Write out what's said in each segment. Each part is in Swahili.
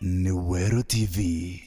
Ni Weru TV.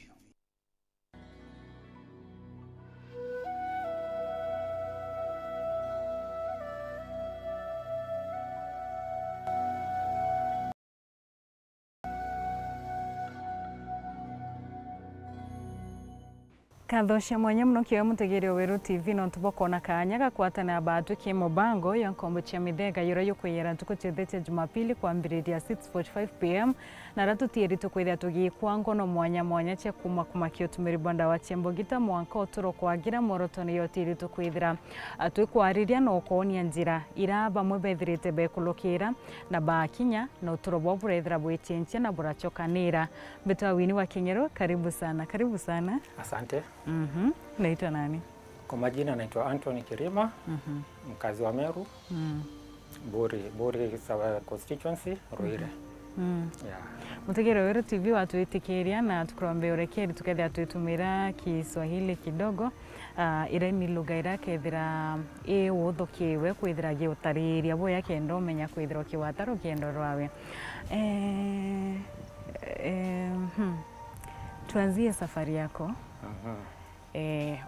Kathosha mwanya muno kiwe mutegere Weru TV no tubokona kanya gakwatana batu ki mubango ya nkombo cha mithega yura yokwera tukuchethete Jumapili kwambiriria 6:45 pm na ratutieri tukwithia tugikwango no mwanya mwanya cha kuma kumakio tumiri bwanda wa chembo gita mwanka uturo kwagira moroto ni yotiri tukwithira twikwarĩria no kuonia njira ira bamwe bethirite bekulukira na bakinya na uturo bwa burethira bwichenchia na burachokanira betwa wini wa Kinyero. Karibu sana, karibu sana. Asante. Naitwa nani? Kwa majina naitwa Anthony Kirima. Mkazi wa Meru. Buri constituency, Ruire. Yeah. Mutegere Weru TV watuitikiria na tukurombe urekeri tukethia tuitumira Kiswahili kidogo. Ira ni lugha ira kethira iwuthukiwe kwithira giutariria boya kendo menya kwithira kiwata rugendo rwawe. Tuanzie safari yako.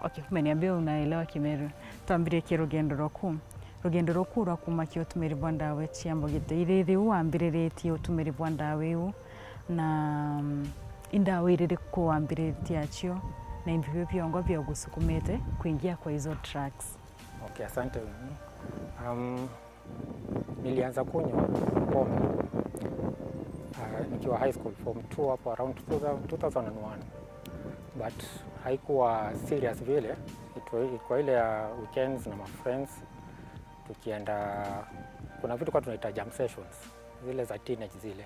Okay, umeniambia unaelewa Kimeru. Tuambirie ki rugendo rwaku. Rugendo rwaku rwa kuma ki utumiri bwa ndawa chiambo gite iriri wambiriretie utumiri bwa ndawa iu na indawa iriri ko wambiriretie achio na imbibyo byongo bya gusukumete kuingia kwa hizo tracks. Okay, asante. Nilianza kunywa pombe nikiwa high school form 2 hapo around 2001. But haikuwa serious vile, ilikuwa ile ya weekends na my friends tukienda, kuna vitu kwa tunaita jam sessions zile za teenage zile.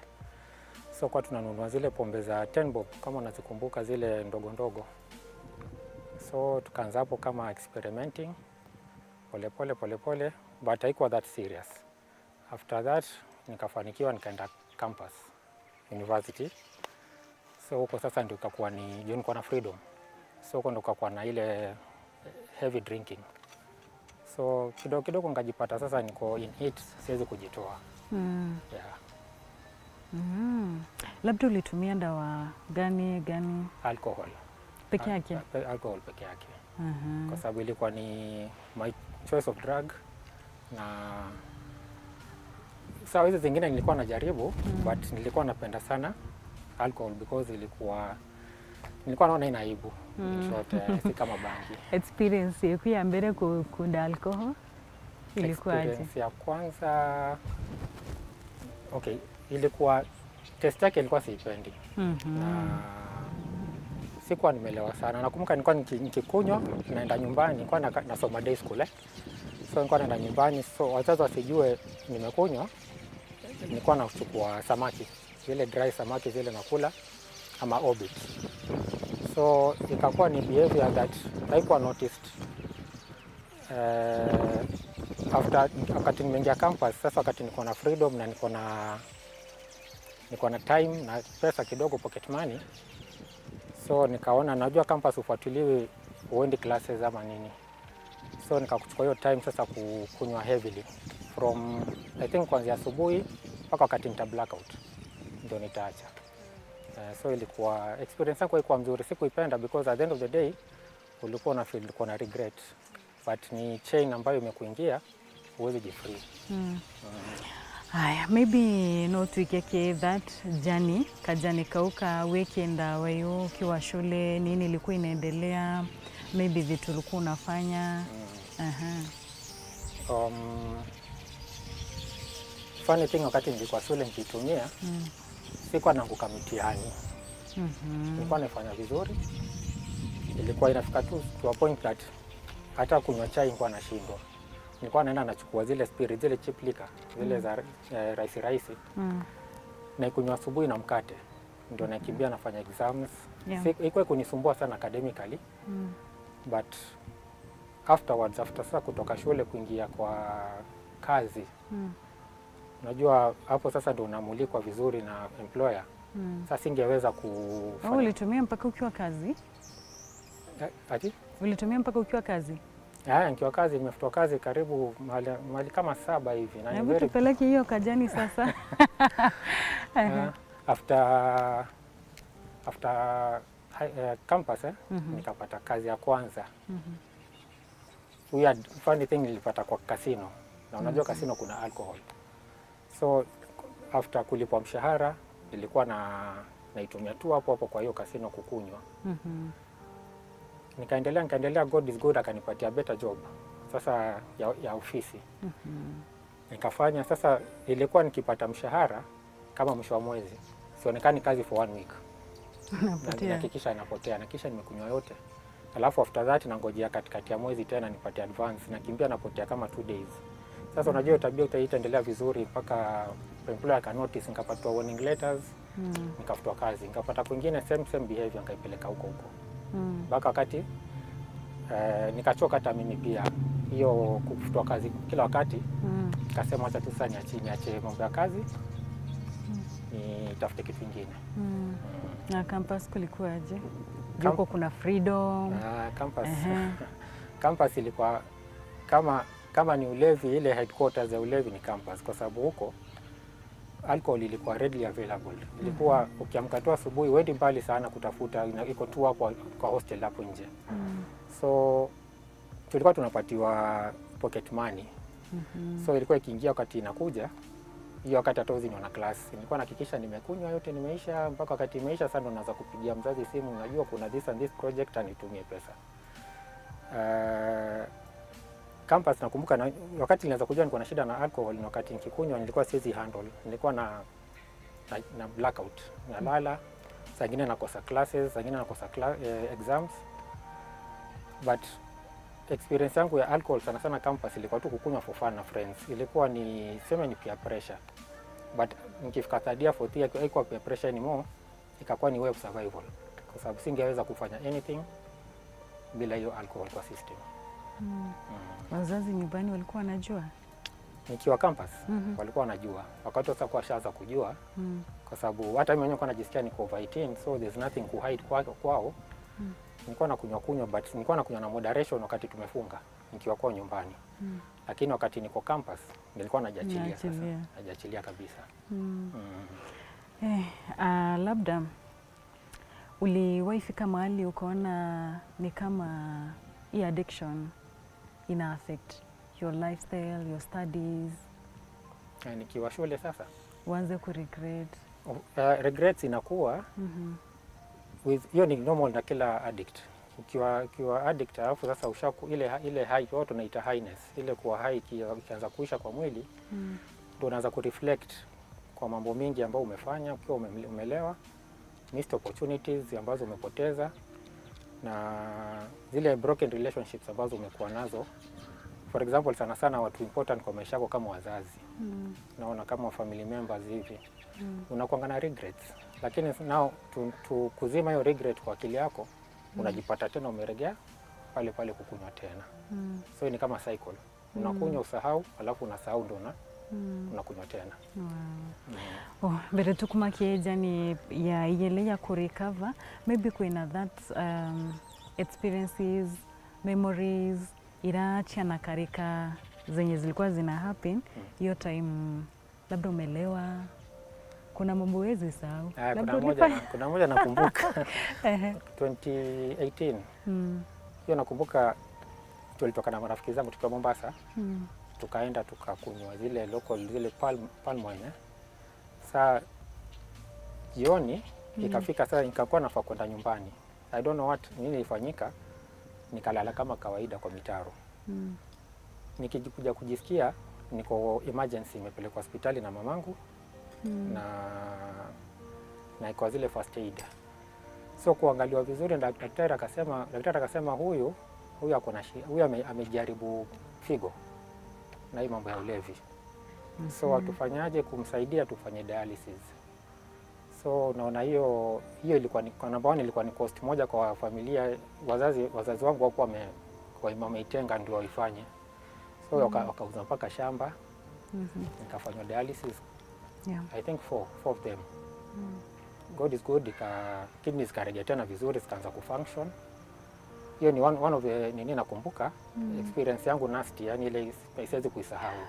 So kwa tunanunua zile pombe za 10 bob kama unazikumbuka zile ndogo ndogo. So tukaanza hapo kama experimenting pole pole pole pole, but haikuwa that serious. After that nikafanikiwa nikaenda campus university. So huko sasa ndio ikakuwa ni nilikuwa na freedom. So huko ndio ikakuwa na ile heavy drinking. So kidogo kidogo nikajipata sasa niko in it, siwezi kujitoa. Yeah. Labda ulitumia dawa gani gani? Alcohol. Peke yake? Alcohol peke yake. Kwa sababu ilikuwa ni my choice of drug na sawa hizo zingine nilikuwa najaribu, but nilikuwa napenda sana alcohol because ilikuwa nilikuwa naona ina aibu. In short, si kama bangi. Experience yako ya mbele kunda alcohol ilikuwa aje? Experience ya kwanza, okay, ilikuwa test yake ilikuwa siipendi. Na sikuwa nimelewa sana. Nakumbuka nilikuwa nikikunywa naenda nyumbani, nilikuwa nasoma day school. So nilikuwa naenda nyumbani, so wazazi wasijue nimekunywa. Nilikuwa nachukua samaki, zile dry samaki zile nakula ama orbit. So ikakuwa ni behavior that haikuwa noticed. After wakati nimeingia campus, sasa wakati niko na freedom na niko na time na pesa kidogo, pocket money. So nikaona najua campus ufuatiliwi uendi classes ama nini. So nikakuchukua hiyo time sasa kunywa heavily from I think kuanzia asubuhi mpaka wakati nita blackout ndio nitaacha. So ilikuwa experience yangu haikuwa mzuri, sikuipenda because at the end of the day ulikuwa na feel ulikuwa na regret, but ni chain ambayo imekuingia huwezi jifree. Haya, maybe no tuikeke that journey, kajani kauka weekend wayo ukiwa shule nini ilikuwa inaendelea, maybe vitu ulikuwa unafanya. Funny thing, wakati nilikuwa shule nikitumia, sikuwa naanguka mitihani. Nilikuwa nafanya vizuri. Ilikuwa inafika tu to a point that hata kunywa chai nilikuwa nashindwa. Nilikuwa naenda nachukua zile spirit, zile cheap liquor, zile za rahisi rahisi. Na kunywa asubuhi na mkate. Ndio nakimbia nafanya exams. Yeah. Ilikuwa kunisumbua sana academically. But afterwards, after sasa kutoka shule kuingia kwa kazi. Unajua hapo sasa ndio unamulikwa vizuri na employer. Sasa singeweza kufanya. Ulitumia mpaka ukiwa kazi? Ati? Ulitumia mpaka ukiwa kazi? Nikiwa kazi, nimefutwa kazi karibu mahali kama 7 hivi. Na hebu tupeleke hiyo kajani sasa. After After campus nikapata kazi ya kwanza. Weird, funny thing nilipata kwa casino. Na unajua casino kuna alcohol. So after kulipwa mshahara nilikuwa na naitumia tu hapo hapo kwa hiyo casino kukunywa. Nikaendelea, God is good, akanipatia better job sasa ya ofisi. Nikafanya sasa, ilikuwa nikipata mshahara kama mwisho wa mwezi sionekani kazi for 1 week. Nahakikisha napotea, na kisha nimekunywa yote. Alafu after that nangojea katikati ya mwezi tena nipate advance, nakimbia napotea kama 2 days. Sasa unajua tabia itaendelea vizuri mpaka employer aka notice, nikapata warning letters, nikafutwa kazi. Nikapata kwingine same behavior, nikaipeleka huko huko. Mpaka wakati nikachoka hata mimi pia hiyo kufutwa kazi kila wakati. Nikasema acha tu sasa niache mambo ya kazi, nitafute kitu kingine. Na campus kulikuwaje? Huko kuna freedom. Campus. Campus ilikuwa kama ni ulevi, ile headquarters ya ulevi ni campus, kwa sababu huko alcohol ilikuwa readily available. Ilikuwa ukiamka tu asubuhi huendi mbali sana kutafuta, iko tu hapo kwa hostel hapo nje. So tulikuwa tunapatiwa pocket money. So ilikuwa ikiingia wakati inakuja hiyo wakati hata huwezi niona class. Nilikuwa nahakikisha nimekunywa yote nimeisha, mpaka wakati imeisha sasa ndo naanza kupigia mzazi simu, unajua kuna this and this project anitumie pesa. Campus nakumbuka na, wakati nilianza kujua nilikuwa na shida na alcohol, na wakati nikikunywa nilikuwa siwezi handle. Nilikuwa na blackout. Nalala, saa nyingine nakosa classes, saa nyingine nakosa exams. But experience yangu ya alcohol sana sana campus ilikuwa tu kukunywa for fun na friends. Ilikuwa ni sema ni peer pressure. But nikifika third year, fourth year haikuwa peer pressure anymore, ikakuwa ni way of survival. Kwa sababu singeweza kufanya anything bila hiyo alcohol kwa system. Wazazi nyumbani walikuwa wanajua? Nikiwa campus walikuwa wanajua. Wakati sasa kwa shaanza kujua, kwa sababu hata mimi mwenyewe nilikuwa najisikia niko over 18, so there's nothing to hide kwao. Nilikuwa nakunywa but nilikuwa nakunywa na moderation wakati tumefunga nikiwa kwa nyumbani. Lakini wakati niko campus nilikuwa najiachilia sasa. Najiachilia kabisa. Labda uliwahi fika mahali ukaona ni kama hii addiction ina affect your lifestyle, your studies? Nikiwa shule sasa uanze ku regret. Regrets inakuwa with hiyo ni normal na kila addict. Ukiwa addict alafu sasa ushaku ile high, watu tunaita highness, ile kuwa high ikianza kuisha kwa mwili, ndio unaanza ku reflect kwa mambo mingi ambayo umefanya ukiwa umelewa, missed opportunities ambazo umepoteza, na zile broken relationships ambazo umekuwa nazo. For example, sana sana watu important kwa maisha yako kama wazazi, naona kama family members hivi, unakuwa na regrets. Lakini now kuzima hiyo regret kwa akili yako, unajipata tena umeregea pale pale kukunywa tena. So ni kama cycle. Unakunywa usahau, alafu unasahau ndio unakunywa tena. Oh, mbere tukumakie jani ya yele ya kurecover, maybe kuna that experiences, memories iraachia na karika zenye zilikuwa zina happen hiyo time, labda umelewa, kuna mambo huwezi sahau. Kuna moja nakumbuka 2018. Hiyo nakumbuka tulitoka na marafiki zangu tukiwa Mombasa. Tukaenda tukakunywa zile local, zile palm wine. Saa jioni ikafika sasa nikakuwa nafaa kwenda nyumbani. I don't know what nini ilifanyika, nikalala kama kawaida kwa mitaro. Nikikuja kujisikia niko emergency, nimepelekwa hospitali na mamangu na kwa zile first aid. So kuangaliwa vizuri, daktari akasema huyu ako na huyu amejaribu figo na hii mambo ya ulevi. So atufanyaje kumsaidia, tufanye dialysis. So naona hiyo ilikuwa ni namba 1, ilikuwa ni cost moja kwa familia. Wazazi wangu hawakuwa wameitenga ndio waifanye. So wakauza mpaka shamba. Nikafanywa dialysis. I think four of them. God is good, kidneys zikarejea tena vizuri, zikaanza kufunction. Hiyo ni one of the nini nakumbuka experience yangu nasty, yani ile siwezi kuisahau.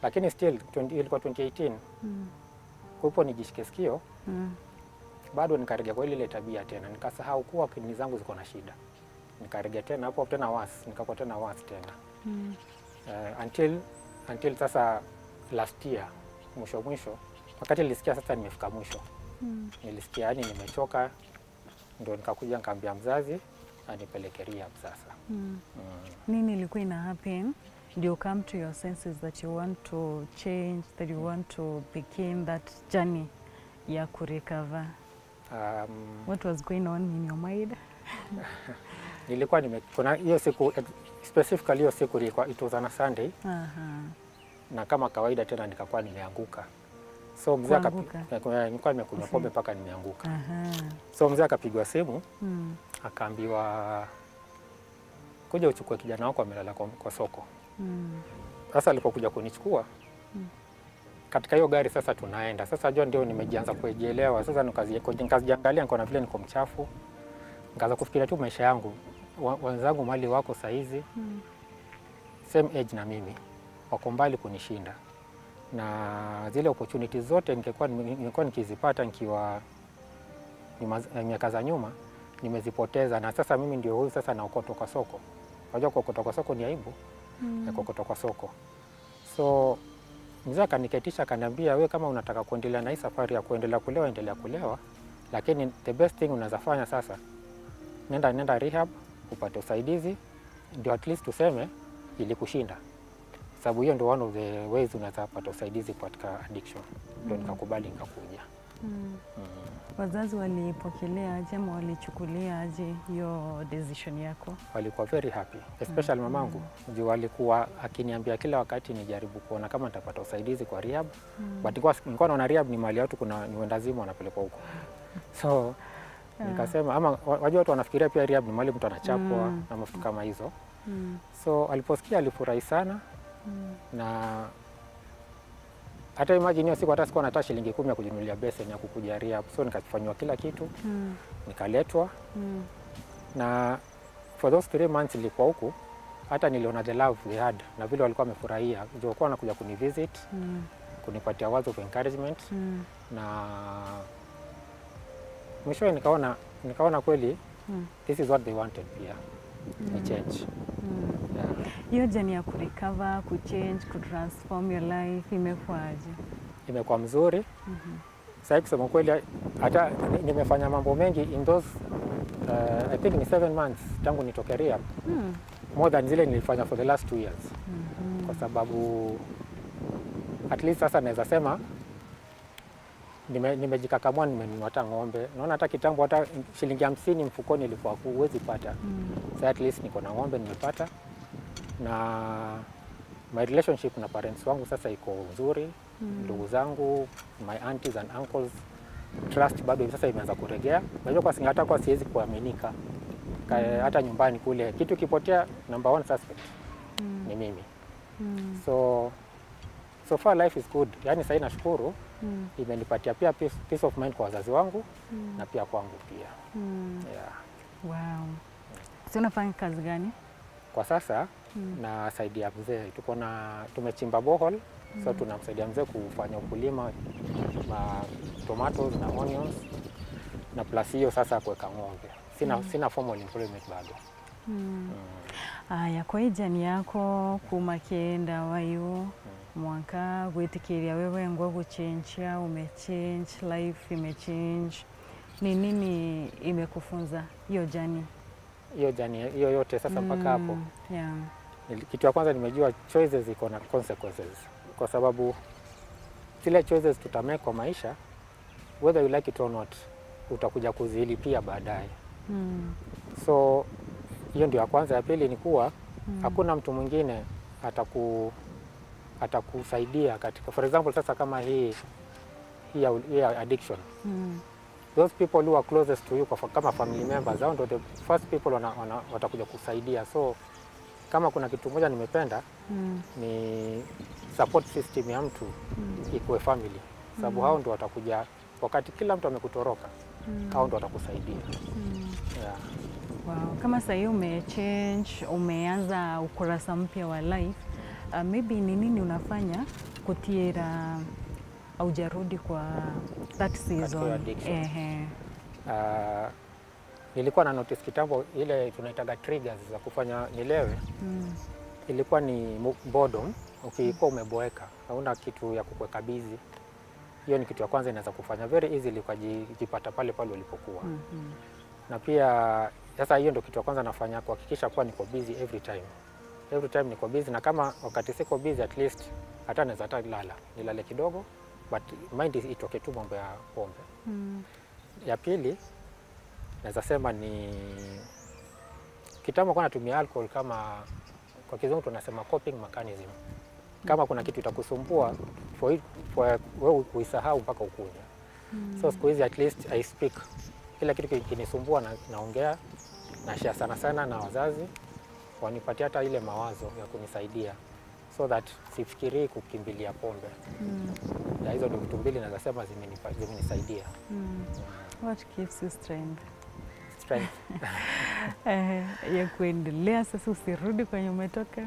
Lakini still ilikuwa 2018. Kupo nijishike sikio. Bado nikaregea kwa ile tabia tena, nikasahau kuwa kidney zangu ziko na shida. Nikaregea tena hapo tena worse, nikakuwa tena worse tena. Until sasa last year mwisho wakati nilisikia sasa nimefika mwisho. Nilisikia yani nimechoka, ndio nikakuja nikaambia mzazi anipeleke rehab sasa. Nini ilikuwa ina happen ndio come to your senses that you want to change, that you want to begin that journey ya kurecover? What was going on in your mind? Nilikuwa kuna hiyo siku specifically, hiyo siku ilikuwa, it was on a Sunday. Na kama kawaida tena nikakuwa nimeanguka. So mzee nilikuwa nimekunywa pombe mpaka nimeanguka. So mzee akapigwa simu, akaambiwa kuja uchukue kijana wako amelala kwa soko. Sasa alipokuja kunichukua katika hiyo gari sasa tunaenda. Sasa jua ndio nimejianza kujielewa. Sasa nikaziangalia nikaona vile niko mchafu. Nikaanza kufikiria tu maisha yangu. Wenzangu mali wako saizi same age na mimi, wako mbali kunishinda. Na zile opportunities zote ningekuwa nikizipata nikiwa miaka za nyuma nimezipoteza, na sasa mimi ndio huyu sasa naokotwa kwa soko. Unajua kuokotwa kwa soko ni aibu. Kuokotwa kwa soko. So mzee akaniketisha akaniambia, wewe kama unataka kuendelea na hii safari ya kuendelea kulewa, endelea kulewa, lakini the best thing unaweza fanya sasa, nenda rehab upate usaidizi, ndio at least tuseme ilikushinda. Sababu hiyo ndio one of the ways unaweza pata usaidizi katika addiction. Ndio nikakubali nikakuja. Wazazi walipokelea aje ama walichukulia aje hiyo decision yako? Walikuwa very happy, especially mamangu. Juu alikuwa akiniambia kila wakati nijaribu kuona kama nitapata usaidizi kwa rehab. But nilikuwa naona rehab ni mahali watu kuna ni wendazimu wanapelekwa huko. So nikasema ama wajua watu wanafikiria pia rehab ni mahali mtu anachapwa na vitu kama hizo. So aliposikia alifurahi sana. Na hata imagine hiyo siku hata sikuwa nataka shilingi 10 ya kujinunulia beseni ya kukuja rehab. So nikafanywa kila kitu. Nikaletwa. Na for those 3 months nilikuwa huku, hata niliona the love they had na vile walikuwa wamefurahia. Ndio walikuwa wanakuja kunivisit, kunipatia words of encouragement. Na mwishowe nikaona kweli this is what they wanted pia. Ni change. Hiyo journey ya kurecover, kuchange, kutransform your life imekuwaje? Imekuwa mzuri. Sasa kusema kweli hata nimefanya mambo mengi in those I think ni 7 months tangu nitoke rehab. More than zile nilifanya for the last 2 years. Kwa sababu at least sasa naweza sema nimejikakamua, nimenunua hata ng'ombe. Naona hata kitambo hata shilingi 50 mfukoni ilikuwa huwezi pata. Sasa at least niko na ng'ombe nimepata. Na my relationship na parents wangu sasa iko nzuri. Ndugu zangu, my aunties and uncles, trust bado sasa imeanza kuregea. Unajua kwa hata kwa siwezi kuaminika. Hata nyumbani kule kitu kipotea, number 1 suspect ni mimi. So far life is good. Yani sasa nashukuru imenipatia pia peace of mind kwa wazazi wangu na pia kwangu pia. Yeah. Wow. So unafanya kazi gani? Kwa sasa nasaidia mzee. Tuko na tumechimba borehole, so tunamsaidia mzee kufanya ukulima ma tomatoes na onions, na plus hiyo sasa kuweka ng'ombe. Sina formal employment bado. Aya, kwa hii journey yako kuma kienda wayo mwanka gwitikiria wewe ngwa guchange, umechange life imechange, ni nini imekufunza hiyo journey? Hiyo journey hiyo yote sasa mpaka hapo. Yeah. Kitu ya kwanza nimejua choices iko na consequences. Kwa sababu zile choices tutamake kwa maisha, whether you like it or not, utakuja kuzilipia baadaye. So hiyo ndio ya kwanza. Ya pili ni kuwa hakuna mtu mwingine atakusaidia katika, for example sasa kama hii addiction. Those people who are closest to you kama family members, hao ndio the first people watakuja kusaidia. So kama kuna kitu moja nimependa ni support system ya mtu ikuwe family. Sababu hao ndio watakuja wakati kila mtu amekutoroka. Hao ndio watakusaidia. Yeah. Wow. Kama sasa umechange, umeanza ukurasa mpya wa life, maybe ni nini unafanya kutiera haujarudi kwa that season? Ehe. Nilikuwa na notice kitambo ile tunaitaga triggers za kufanya nilewe. Ilikuwa ni boredom, ukikuwa umeboeka, hauna kitu ya kukuweka busy. Hiyo ni kitu ya kwanza inaweza kufanya very easily ukajipata pale pale ulipokuwa. Na pia sasa hiyo ndio kitu ya kwanza nafanya, kuhakikisha kuwa niko busy every time. Every time niko busy, na kama wakati siko busy at least hata naweza hata lala, nilale kidogo, but mind itoke tu mambo ya pombe. Ya pili naweza sema ni kitambo kwa natumia alcohol kama, kwa kizungu tunasema coping mechanism. Kama kuna kitu itakusumbua for wewe kuisahau mpaka ukunywe. So siku hizi at least I speak. Kila kitu kinisumbua na naongea, na share sana sana na wazazi, wanipatia hata ile mawazo ya kunisaidia so that sifikirii kukimbilia pombe. Na hizo ndio vitu mbili naweza sema zimenisaidia. What gives you strength? Strength. Ya kuendelea sasa usirudi kwenye umetoka.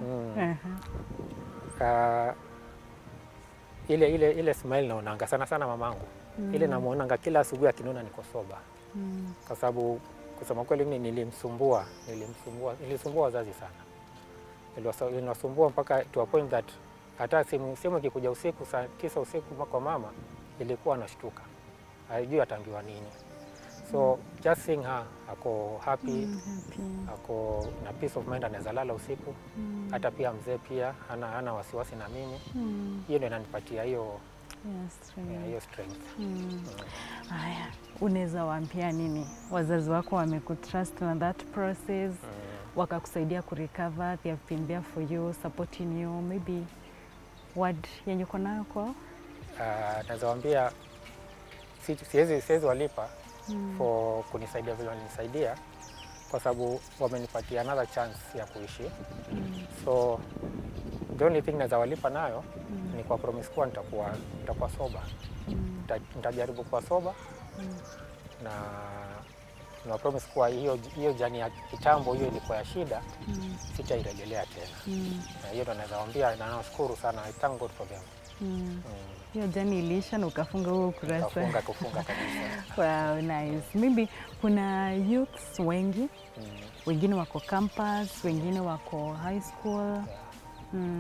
Ile smile naonanga sana sana mamangu. Ile namuonanga kila asubuhi akiniona niko sober. Kwa sababu kusema kweli mimi nilimsumbua wazazi sana. Niliwasumbua mpaka to a point that hata simu ikikuja usiku saa 9 usiku kwa mama ilikuwa anashtuka. Hajui ataambiwa nini. So just seeing her ako happy, ako na peace of mind, anaweza lala usiku. Hata pia mzee pia hana wasiwasi na mimi. Hiyo ndio inanipatia hiyo hiyo strength. Haya, unaweza waambia nini wazazi wako wamekutrust na that process, wakakusaidia kurecover, they have been there for you, supporting you, maybe word yenye uko nayo kwao? Naweza waambia siwezi walipa for kunisaidia vile walinisaidia, kwa sababu wamenipatia another chance ya kuishi. So the only thing naweza walipa nayo ni kwa promise kuwa nitakuwa sober. Nitajaribu kuwa sober. Na promise kuwa hiyo jani ya kitambo hiyo ilikuwa ya shida, sitairejelea tena. Na hiyo ndo naweza waambia, na nawashukuru sana. I thank God for them. Hiyo jani iliisha na ukafunga huo ukurasa. Kufunga kabisa. Wow, nice. Maybe kuna youths wengi, wengine wako campus, wengine wako high school,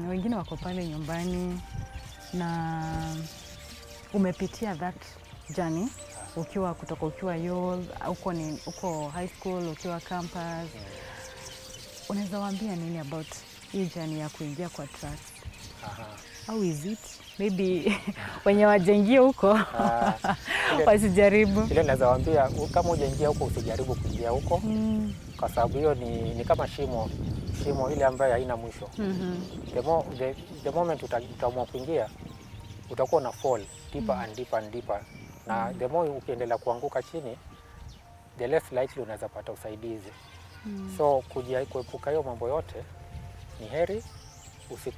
wengine wako pale nyumbani, na umepitia that journey ukiwa kutoka ukiwa youth, uko high school, ukiwa campus. Unaweza waambia nini about hii journey ya kuingia kwa drugs? How is it? Maybe wenye wajengie huko wasijaribu. Ile naweza waambia kama hujaingia huko usijaribu kuingia huko. Kwa sababu hiyo ni kama shimo ile ambayo haina mwisho. The moment utaamua kuingia utakuwa na fall deeper and deeper and deeper. Na the more ukiendelea kuanguka chini, the less likely unaweza pata usaidizi. So kuepuka hiyo mambo yote ni heri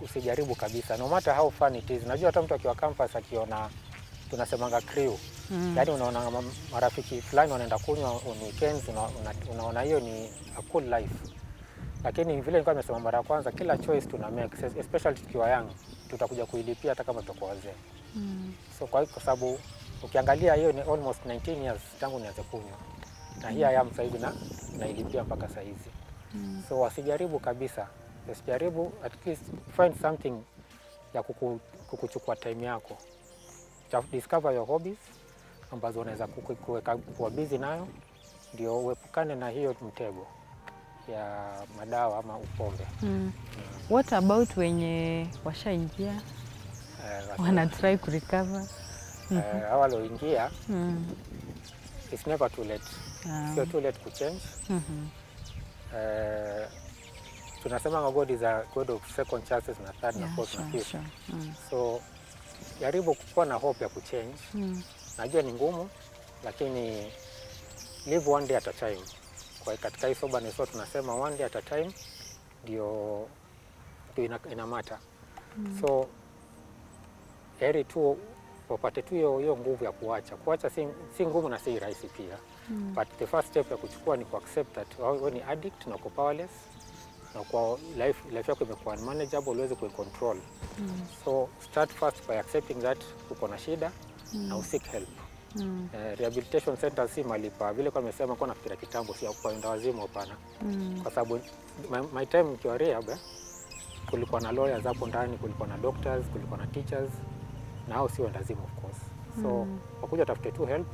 usijaribu kabisa, no matter how fun it is. Najua hata mtu akiwa campus akiona, tunasemanga crew. Yaani unaona marafiki fulani wanaenda kunywa on weekends, unaona hiyo ni a cool life. Lakini vile nilikuwa nimesema mara ya kwanza, kila choice tuna make, especially tukiwa young, tutakuja kuilipia hata kama tutakuwa wazee. So kwa sababu ukiangalia hiyo ni almost 19 years tangu nianze kunywa. Na hii I am saizi na nailipia mpaka saizi. So wasijaribu kabisa. Usijaribu, at least find something ya kukuchukua time yako. Discover your hobbies ambazo unaweza kuweka kuwa busy nayo, ndio uepukane na hiyo mtego ya madawa ama upombe. What about wenye washaingia wana try ku recover? Hawa walioingia, it's never too late. Sio too late ku change. Tunasema God is a God of second chances na third na fourth na fifth. So jaribu kuwa na hope ya kuchange. Najua ni ngumu, lakini live one day at a time. Kwa katika hii soberness tunasema one day at a time ndio ina matter. So heri tu wapate tu hiyo nguvu ya kuacha. Kuacha si ngumu na si rahisi pia. But the first step ya kuchukua ni ku accept that wewe ni addict na uko powerless, na kwa life yako imekuwa unmanageable, huwezi kuicontrol. So start first by accepting that uko na shida. Na useek help. Rehabilitation center si malipa vile kwa nimesema kwa nafikira kitambo si kwa wenda wazimu hapana. Kwa sababu my time nikiwa rehab kulikuwa na lawyers hapo ndani, kulikuwa na doctors, kulikuwa na teachers na hao si wenda wazimu of course. So wakuja tafute tu help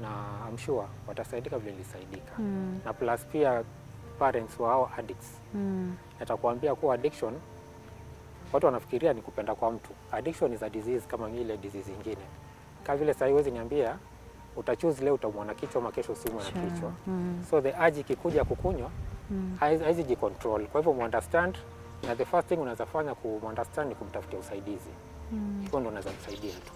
na I'm sure watasaidika vile nilisaidika. Na plus pia parents wa hao addicts. Nitakwambia kuwa addiction watu wanafikiria ni kupenda kwa mtu. Addiction is a disease kama ile disease nyingine. Kama vile sasa huwezi niambia utachoose leo utamwona kichwa ama kesho usimwone kichwa. So the urge ikikuja kukunywa haizi jicontrol. Kwa hivyo muunderstand, na the first thing unaweza fanya ku understand ni kumtafutia usaidizi. Hiyo ndio unaweza msaidia tu.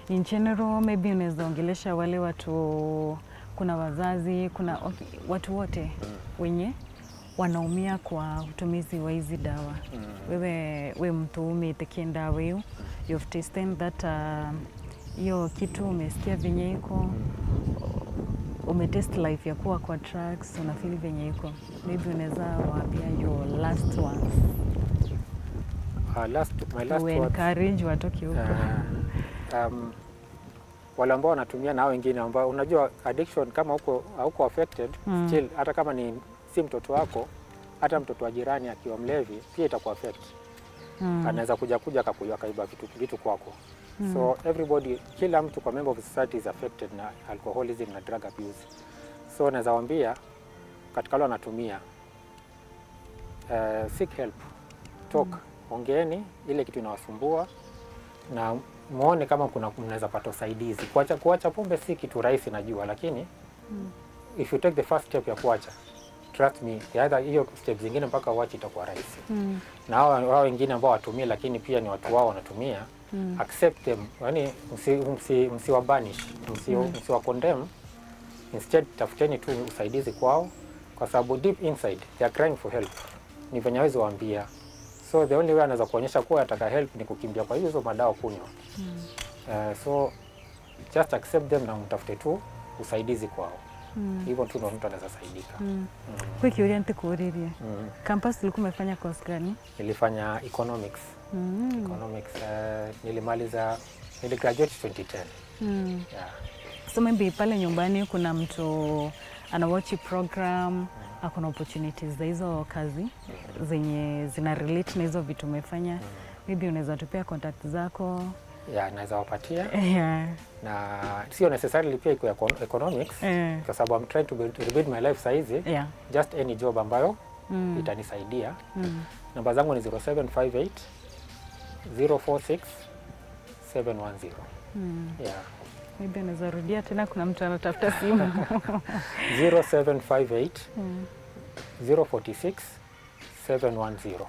In general maybe unaweza ongelesha wale watu, kuna wazazi, kuna watu wote wenye wanaumia kwa utumizi wa hizi dawa. Wewe we mtu umeitekia dawa hiyo, you've tasted that hiyo kitu, umesikia venye iko, umetest life ya kuwa kwa drugs, unafeel venye iko. Maybe unaweza waambia your last words. My last words. Encourage watoke huko. Wale ambao wanatumia na wengine ambao unajua addiction kama huko affected still, hata kama ni si mtoto wako, hata mtoto wa jirani akiwa mlevi pia itakuwa affect. Anaweza kuja akaiba vitu kwako. So everybody, kila mtu kwa member of society is affected na alcoholism na drug abuse. So naweza waambia katika wale wanatumia seek help, talk, ongeeni ile kitu inawasumbua na muone kama kuna mnaweza pata usaidizi. Kuacha pombe si kitu rahisi najua, lakini if you take the first step ya kuacha, trust me, either hiyo step zingine mpaka uache itakuwa rahisi. Na hao wengine ambao watumii lakini pia ni watu wao wanatumia, accept them, yani msiwabanish, msiwa condemn. Instead tafuteni tu usaidizi kwao, kwa sababu deep inside they are crying for help. Ni venye hawezi waambia. So the only way anaweza kuonyesha kuwa ataka help ni kukimbia kwa hizo madawa kunywa. So just accept them na mtafute tu usaidizi kwao. Hivyo tu ndo mtu anaweza saidika. Kwa kiuria nitikuulirie. Campus ulikuwa umefanya course gani? Nilifanya economics. Economics nilimaliza, niligraduate 2010. Yeah. So maybe pale nyumbani kuna mtu ana watch program, akona opportunities za hizo kazi zenye zina relate na hizo vitu umefanya. Maybe unaweza tupia contact zako. Yeah, naweza wapatia. Na sio necessarily pia iko economics, kwa sababu I'm trying to rebuild my life saizi. Just any job ambayo itanisaidia. Namba zangu ni 0758 046 710. Yeah. Maybe unaweza rudia tena, kuna mtu anatafuta simu. 0758 046 710.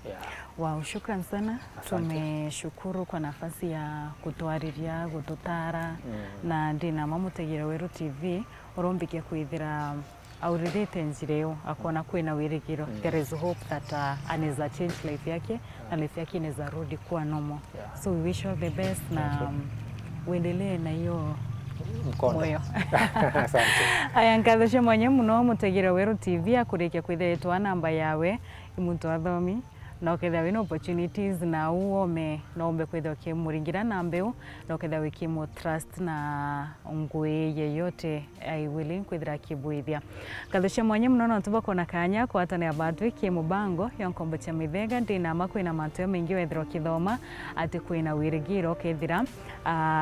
Yeah. Wow, shukran sana. Tumeshukuru kwa nafasi ya kutuariria, kututara na ndina mamutegera Weru TV urombikia kwithira auririte njira akona kwina wirigiro. There is hope that anaweza change life yake na life yake inaweza rudi kuwa normal. So we wish all the best na uendelee na hiyo mkondo. Asante. Aya nkatho mwenye muno mutegera Weru TV akurikia kwithiritwa namba yawe imuntu athomi na ukethia wina opportunities na uome na umbe kwithia ukimuringira na mbeu na ukethia wikimu trust na ngui yeyote ai willing kwithira akibwithia katho mwenye muno no tubako na kanya kwatania bantu iki mubango ya nkombo cha mithega ndina makwina mantu mengi wethira ukithoma ati kwina wirigiro kethira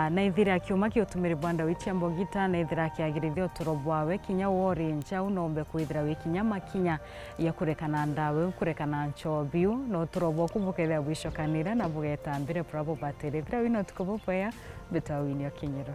na ithira kiuma kiutumiri bwanda wichia mbogita na ithira kiagirithio uturo bwawe kinya wori ncha unombe kwithira wikinya makinya ya kurekana ndawe kurekana nchobiu no turobo kubukethia bwicokanira na bugetambire prabo baterethira wino tukobopoya betawinio kinyiro.